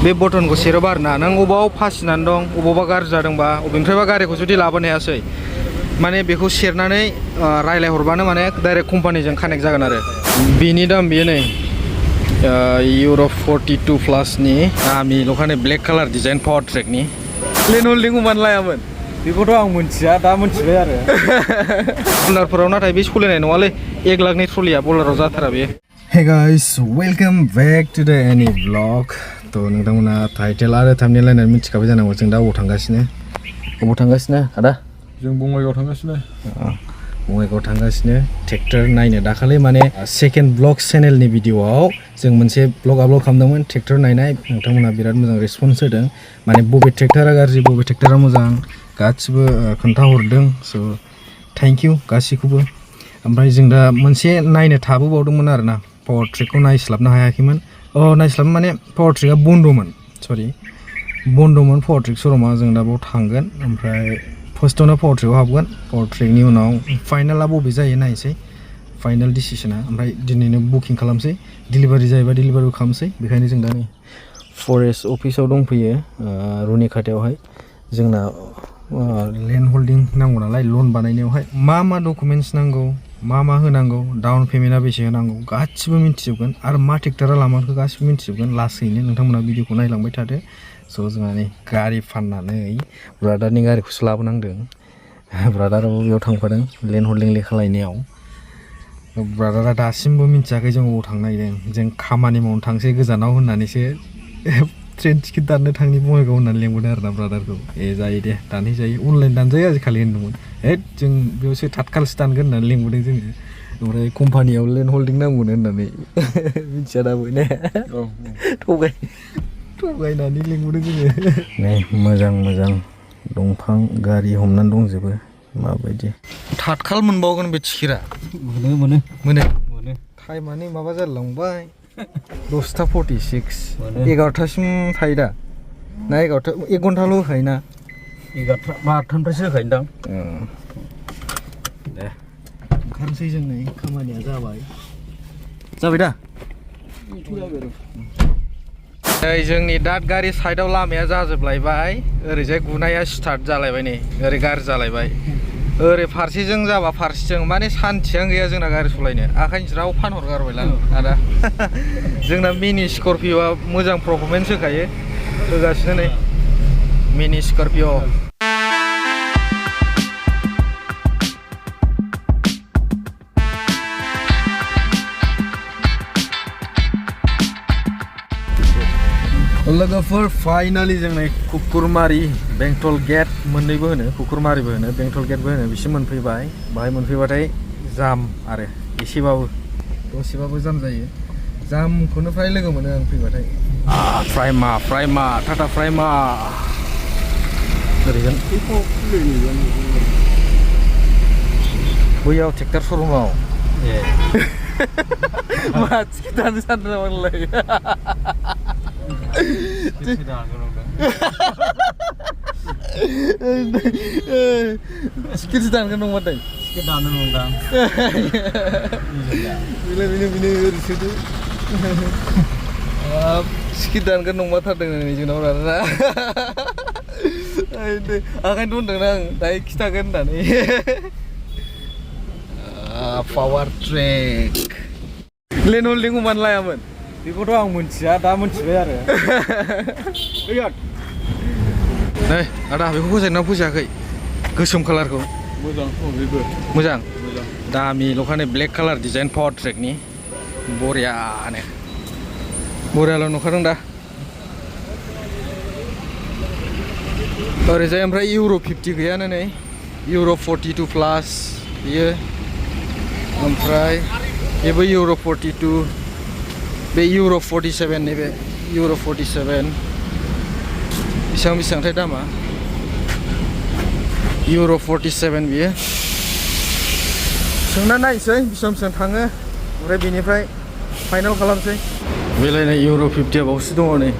बे बटनखौ सेरोबा आरोना नों अबाव फासिनानै दं अबावबा गाज्रि जादोंबा अबेनिफ्रायबा गारिखौ जुदि लाबोनो हायासै माने बेखौ सेरनानै रायलायहरबानो माने डाइरेक्ट कम्पानिजों कानेक्ट जागोन आरो बिनि दाम बेयो नै इउर' 42 प्लासनि दामि लखानाय ब्लेक कालार डिजाइन पावार ट्रेकनि लेन हल्डिंखौ मानो लायामोन बेखौथ' आं मोनथिया दा मोनथिबाय आरो बलारफोराव नाथाय बे सलिनाय नङालै 1 लाखनि ट्रलिया बलाराव जाथारा बेयो Hey guys, welcome back to the any vlog. तो नोंथांमोना टाइटेल आरो थाम्बनेल नायनानै मिथिखाबाय जानांगौ जों दा अबाव थांगासिनो आदा जों बङाइगाव थांगासिनो बङाइगाव थांगासिनो ट्रेक्टर नायनो दाखालि माने सेकेन्ड ब्लग चेनेलनि भिडिअआव जों मोनसे ब्लग आपल'ड खालामदोंमोन ट्रेक्टर नायनाय नोंथांमोना बिराद मोजां रेसपन्स होदों माने बबे ट्रेक्टरा गाज्रि बबे ट्रेक्टरा मोजां गासिबो खोन्थाहरदों स' थेंक इउ गासिखौबो ओमफ्राय जों दा मोनसे नायनो थाबोबावदोंमोन आरोना पावार ट्रेकखौ नायस्लाबनो हायाखैमोन नायस्लाबनो माने पावार ट्रेकआ बन्द'मोन पावार ट्रेक श'रुमा जों दा बाव थांगोन ओमफ्राय फार्स्टआवनो पावार ट्रेकआव हाबगोन पावार ट्रेकनि उनाव फाइनाला बबे जायो नायसै फाइनाल डिसिसना ओमफ्राय दिनैनो बुकिं खालामसै डिलिभारि जायोबा डिलिभारिबो खालामसै बेखायनो जों दा नै फरेस्ट अफिसाव दंफैयो रुनिखाथायावहाय जोंना लेन्ड हल्डिं नांगौ नालाय लन बानायनायावहाय मा डकुमेन्ट्स नांगौ मा होनांगौ डाउन पेमेन्टआ बेसे होनांगौ गासिबो मिन्थिजोबगोन आरो मा ट्रेक्टरा लामाखौ गासिबो मिन्थिजोबगोन लासैनो नोंथांमोना भिडिअखौ नायलांबाय थादो स' जोंहा नै गारि फाननानै ब्रादारनि गारिखौसो लाबोनांदों ब्रादाराबो बेयाव थांफादों लेन्ड हल्डिं लेखा लायनायाव ब्रादारा दासिमबो मिन्थियाखै जों अबाव थांनो नागिरदों जों खामानि मावनो थांसै गोजानाव होननानैसो ट्रेन टिकेट दाननो थांनि बङाइगाव होननानै लेंबोदों आरोना ब्रादारखौ जायो दे दानहै जायो अनलाइन दानजायो आजिखालि होन्दोंमोन जों बेयावसो थातखालसो दानगोन होननानै लेंबोदों जोङो ओमफ्राय कम्पानियाव लेन्ड हल्डिं नांगौनो होननानै मिथिया दाबो ने थगायनानै लेंबोदों जोङो नै मोजां दंफां गारि हमनानै दंजोबो माबायदि थातखाल मोनबावगोन बे टिकेटआ मोनो टाइमानो माबा जालांबाय 10:46 11टासिम थायो दा ना 11टा 1 घन्टाल' होखायोना 12टानिफ्रायसो होखायोदां दे ओंखारनोसै जों नै खामानिया जाबाय दा जोंनि दादगारि साइडआव लामाया जाजोबलायबाय ओरैजाय गुनाया स्टार्ट जालायबाय नै ओरै गाज्रि जालायबाय ओरै फारसेजों जाबा फारसेजों माने सान्थियानो गैया जोंना गारि सालायनो आखाइनि ज्राव फानहरगारबायलां आदा जोंना मिनि स्करपिअ'आ मोजां पारफरमेन्स होखायो होगासिनो नै मिनि स्करपिअ' लोगोफोर फाइनालि जों नै कुकुरमारि बेंटल गेट मोननैबो होनो कुकुरमारिबो होनो बेंटल गेटबो होनो बिसिम मोनफैबाय बाहाय मोनफैबाथाय जाम आरो एसेबाबो दसेबाबो जाम जायो जामखौनो फ्राय लोगो मोनो आं फैबाथाय फ्रायमा टाटा फ्रायमा ओरैजों बैयाव ट्रेक्टर श'रुमाव मा टिकेट दानो सानदों नामा नोंलाय टिकेट दानगोन नंबाथाय टिकेट दानो नंदां बेनो ओरैसोदो टिकेट दानगोन नंबाथारदों नै जोंनाव राना ओंखायनो होनदों आं दायो खिथागोन होननानै पावार ट्रेक लेन्ड हल्डिंखौ मानो लायामोन बेखौथ' आं मोनथिया दा मोनथिबाय आरो नै आदा बेखौ फसायना फसायाखै गोसोम कालारखौ मोजां दामि लखानाय ब्लेक कालार डिजाइन पावार ट्रेकनि बरियाल' नुखादों दा ओरैजाय ओमफ्राय इउर' 50 गैयानो नै इउर' 42 प्लास बियो ओमफ्राय बेबो इउर' 42 बे इउर' 47 नैबे इउर' 47 बेसेबांथाय दामा इउर' 47 बियो सोंना नायसै बेसेबां थाङो ओमफ्राय बेनिफ्राय फाइनाल खालामसै बेलायनाय इउर' 50 बावसो दङ नै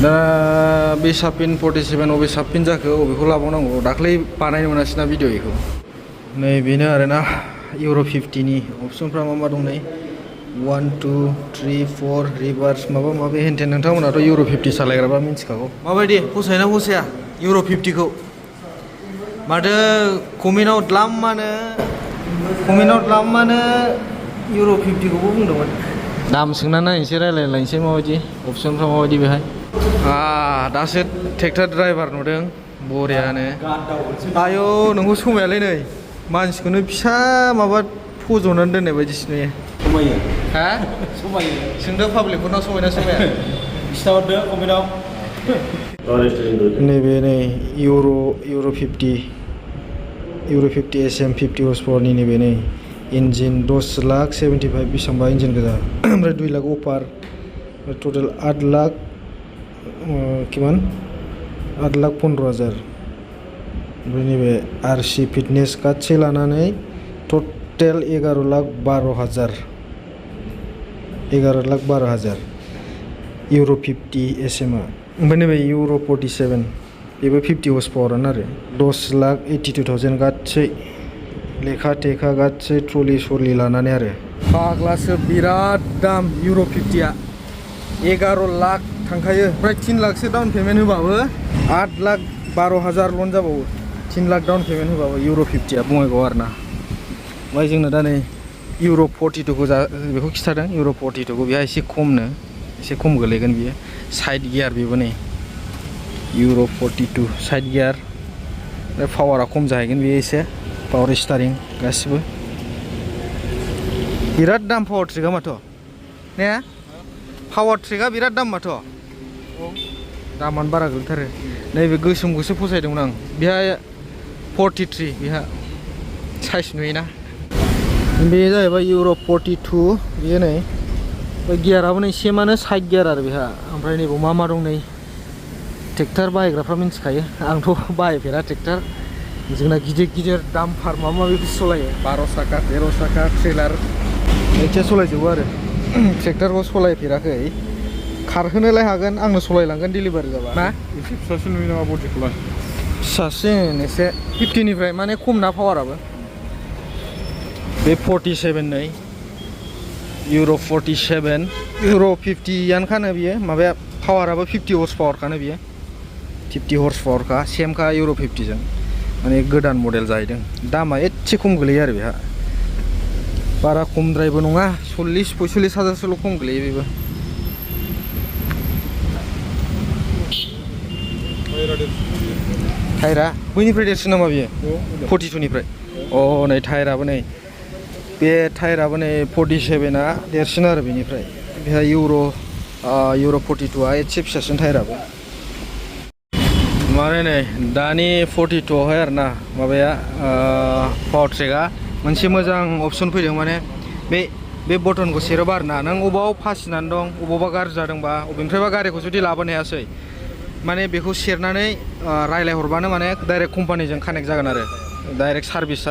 दा बे साबसिन 47 अबे साबसिन जाखो अबेखौ लाबावनांगौ दाख्लै बानायनो मोनासै ना भिडिअ बेखौ नै बेनो आरोना इउर' 50 नि अपसनफ्रा मा दं नै 1 2 3 4 रिभार्स माबा माबि हेन्टेन नोंथांमोनाथ' इउर' 50 सालायग्राबा मिन्थिखागौ माबायदि फसायोना फसाया इउर' 50खौ माथो कमेन्टआव द्लामानो इउर' 50खौबो बुंदोंमोन दाम सोंना नायनोसै रायलायलायनोसै माबायदि अपसनफ्रा माबायदि बेहाय दासो ट्रेक्टर ड्राइभार नुदों बरियानो आयौ नोंखौ समायालै नै मानसिखौनो फिसा माबा फज'नानै दोननाय बायदिसो नुयो समायो हा समायो सोंदो पाब्लिकफोरनाव समायना समाया खिथाहरदो कमेन्टआव नैबे नै इउर' 50 SM 50 हर्स पावारनि नैबे नै इन्जिन 10,75,000 बेसेबांबा इन्जिन गोजा ओमफ्राय 2 लाख अफार टटेल 8 लाख किमान 8,15,000 ओमफ्राय नैबे RC फिटनेस गासै लानानै टटेल 11,12,000 इउर' 50 SM आ ओमफ्राय नैबे इउर' 47 बेबो 50 हर्स पावारानो आरो 10,82,000 गासै लेखा टेखा गासै ट्रलि सरलि लानानै आरो फाग्लासो बिराद दाम इउर' 50आ 11 लाख थांखायो ओमफ्राय 3 लाखसो डाउन पेमेन्ट होबाबो 8,12,000 लन जाबावो 3 लाख डाउन पेमेन्ट होबाबो इउर' 50आ बङाइगाव आरो ना ओमफ्राय जोंनो दा नै इउर' 42खौ बेखौ खिथादों इउर' 42खौ बेहा एसे खम गोलैगोन बियो साइड गियार बेबो नै इउर' 42 साइड गियार ओमफ्राय पावारा खम जाहैगोन बेयो एसे पावार स्टारिं गासिबो बिराद दाम पावार ट्रेकआ माथो ने पावार ट्रेकआ बिराद दाम माथो दामानो बारा गोलैथारो नैबे गोसोमखौसो फसायदोंमोन आं बेहा 43 बेहा साइज नुयोना बे जाहैबाय इउर' 42 बेयो नै ओमफ्राय गियाराबो नै सेमानो साइड गियार आरो बेहा ओमफ्राय नैबाव मा दं नै ट्रेक्टर बाहायग्राफ्रा मिन्थिखायो आंथ' बाहायफेरा ट्रेक्टर जोंना गिदिर दामफार माबा माबिखौ सालायो 12 साखा 13 साखा ट्रेलार एखे सालायजोबो आरो ट्रेक्टरखौ सालायफेराखै खारहोनोलाय हागोन आंनो सालायलांगोन डिलिभारि जाबा ना एसे फिसासो नुयो नामा बडिखौलाय फिसासिन एसे 50निफ्राय माने खम ना पावाराबो बे 47 नै इउर' 47 इउर' 50यानोखानो बियो माबाया पावाराबो 50 हर्स पावारखानो बियो 50 हर्स पावारखा सेमखा इउर' 50जों माने गोदान मडेल जाहैदों दामा एसे खम गोलैयो आरो बेहा बारा खमद्रायबो नङा 40-45 हाजारसोल' खम गोलैयो बेबो टायरा बैनिफ्राय देरसिन नामा बियो 42निफ्राय नै टायराबो नै बे टायराबो नै 47आ देरसिन आरो बेनिफ्राय बेहा इउर' 42आ एसे फिसासिन टायराबो माने नै दानि 42आवहाय आरो ना माबाया पावार ट्रेकआ मोनसे मोजां अपसन फैदों माने बे बटनखौ सेरोबा आरो ना नों अबाव फासिनानै दं अबावबा गाज्रि जादोंबा अबेनिफ्रायबा गारिखौ जुदि लाबोनो हायासै माने बेखौ सेरनानै रायलायहरबानो माने डाइरेक्ट कम्पानिजों कानेक्ट जागोन आरो डाइरेक्ट सार्भिस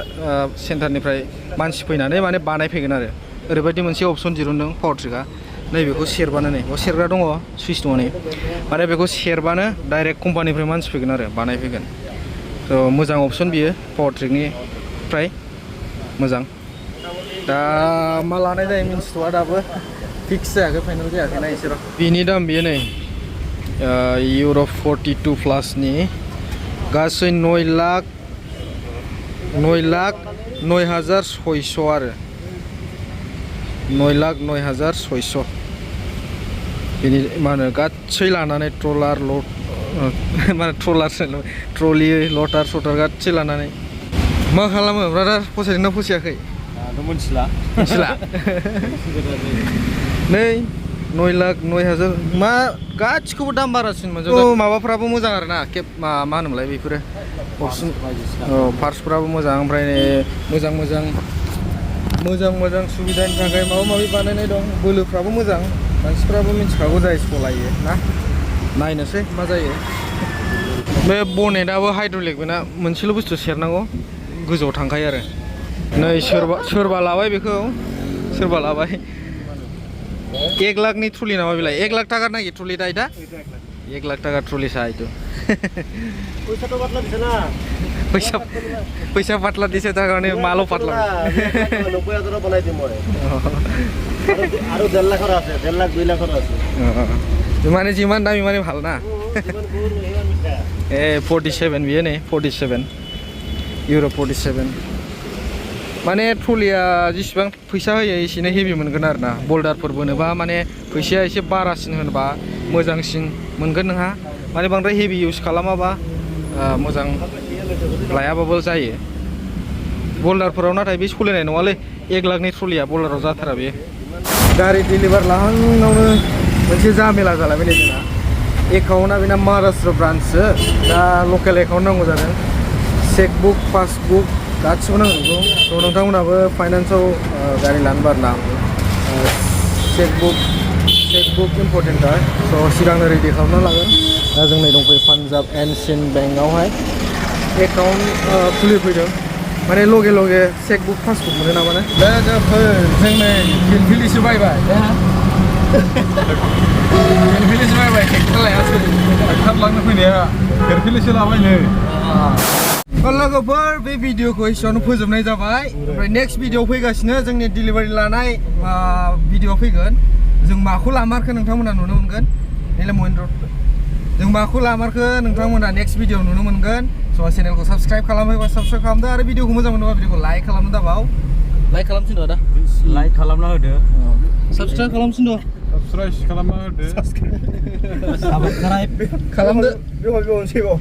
सेन्टारनिफ्राय मानसि फैनानै माने बानायफैगोन आरो ओरैबायदि मोनसे अपसन दिरुनदों पावार ट्रेकआ नैबेखौ सेरबानो नै बेयाव सेरग्रा दङ सुइच दङ नै माने बेखौ सेरबानो डाइरेक्ट कम्पानिनिफ्राय मानसि फैगोन आरो बानायफैगोन थ' मोजां अपसन बियो पावार ट्रेकनिफ्राय मोजां दा मा लानाय जायो मिन्थिथ'आ दाबो फिक्स जायाखै फाइनाल जायाखै ना एसे र' बिनि दाम बेयो नै इउर' 42 प्लासनि गासै 9,09,600 आरो 9,09,600 बेनि मा होनो गासै लानानै ट्रलार ट्रलि लटार सटार गासै लानानै मा खालामो ब्रादार फसायदोंना फसायाखै मिथिला नै 9,09,000 मा गासिखौबो दाम बारासिन मोनजोबो माबाफ्राबो मोजां आरो ना मा होनोमोनलाय बेफोरो अपसन पार्ट्सफ्राबो मोजां ओमफ्राय मोजां सुबिदानि थाखाय माबा माबि बानायनाय दं बोलोफ्राबो मोजां मानसिफ्राबो मिथिखागौ जाय सलायो ना नायनोसै मा जायो बे बनेटआबो हाइड्रलिक बेना मोनसेल' बुस्थु सेरनांगौ गोजौआव थांखायो आरो नै सोरबा लाबाय बेखौ सोरबा लाबाय 1 लाखनि ट्रलि नामा बेलाय 1 लाख टाकार नाखि ट्रलि दा এটা 1 लाख टाका ट्रलि सा itu पैसा तो पातला दिसे ना पैसा पातला दिसे তাৰ কাৰণে মালো পাতলা 90,000 বনাই দিম মই আৰু 1.5 লাখৰ আছে 1.5 লাখ 2 লাখৰ আছে মানে যিমান দাম ইমানেই ভাল না যিমান গৰু সিমান মিঠা ए 47 बियो नै 47 इउर' 47 माने ट्रलिया जेसेबां फैसा होयो एसेनो हेभि मोनगोन आरो ना बल्डारफोर बोनोबा माने फैसाया एसे बारासिन होनोबा मोजांसिन मोनगोन नोंहा माने बांद्राय हेभि इउज खालामाबा मोजां लायाबाबो जायो बल्डारफोराव नाथाय बे सलिनाय नङालै 1 लाखनि ट्रलिया बल्डाराव जाथारा बेयो गारि डिलिभार लाहांनावनो मोनसे जामेला जालायबाय जोंना एकाउन्टआ बेना महाराष्ट्र ब्रान्चसो दा लकेल एकाउन्ट नांगौ जादों चेकबुक पासबुक गासिबो नांगौ थ' नोंथांमोनहाबो फाइनान्सआव गारि लानोबा आरोना चेकबुक इम्परटेन्टथार स' सिगांनो रेडि खालामना लागोन दा जों नै दंफैयो पान्जाब एन्ड सिन्ध बेंकआवहाय एकाउन्ट खुलिफैदों माने लगे लगे चेकबुक पासबुक मोनो नामा दा जों नै फिलफिलिसो बायबाय फिलफिलिसो बायबाय ट्रेक्टर लायासै थाब लांनो फैनाया फिलफिलिसो लाबायनो लोगोफोर बे भिडिअखौ एसेयावनो फोजोबनाय जाबाय ओमफ्राय नेक्स्ट भिडिअ फैगासिनो जोंनि डिलिभारि लानाय भिडिअ फैगोन जों माखौ लामारखो नोंथांमोना नुनो मोनगोन नेला महेन्द्र जों माखौ लामारखो नोंथांमोना नेक्स्ट भिडिअ नुनो मोनगोन स' चेनेलखौ साबस्क्राइब खालामोबा साबस्क्राइब खालामदो आरो भिडिअखौ मोजां मोनोबा भिडिअखौ लाइक खालामनो दाबाव लाइक खालामसिन दा लाइक खालामना होदो साबस्क्राइब खालामसिन द साबस्क्राइब खालामना होदो खालामदो बेयाव